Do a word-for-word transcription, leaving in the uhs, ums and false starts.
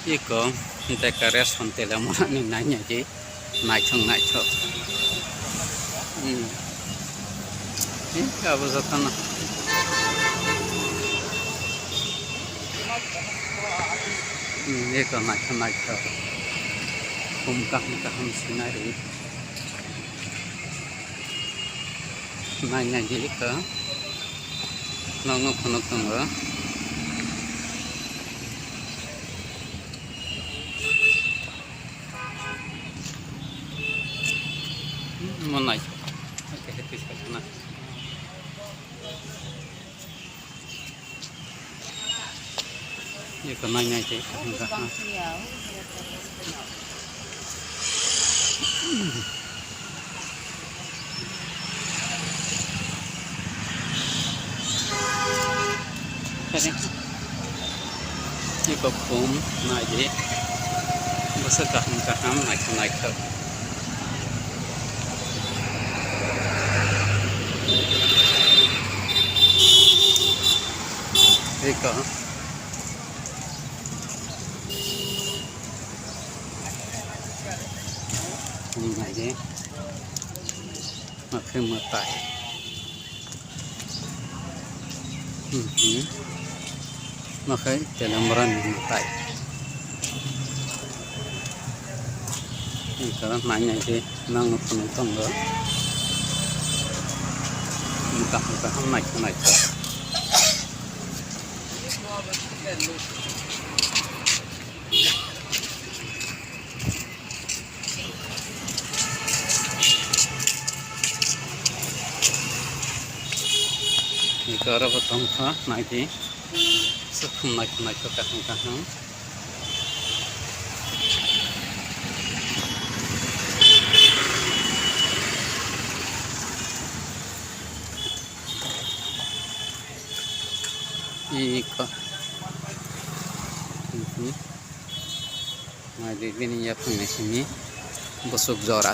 Iko decoration telemorani nainai di, naithok naithok. Hmm. Iko abo jotono. Hmm, iko naithok naithok. Khum kaham kaham scenery. Nainai di iko. Nokno phunuk tongo. Mo nai. Oke, happy sakna. Iko nainai di. Iko khum naidi. Bwswk kaham kaham naithok naithok. Iko. Khum naidi. Makhe mwtai. Mhm. Makhe telemorani mwtai. Iko nainai di nang phunuk tongo. Kaham kaham naithok naithok. Iko oro bo tongkha, naidi. Swkhum naithok naithok kaham kaham. Iko. Mhm. Naidi bini yaphangni simi bwswk jora.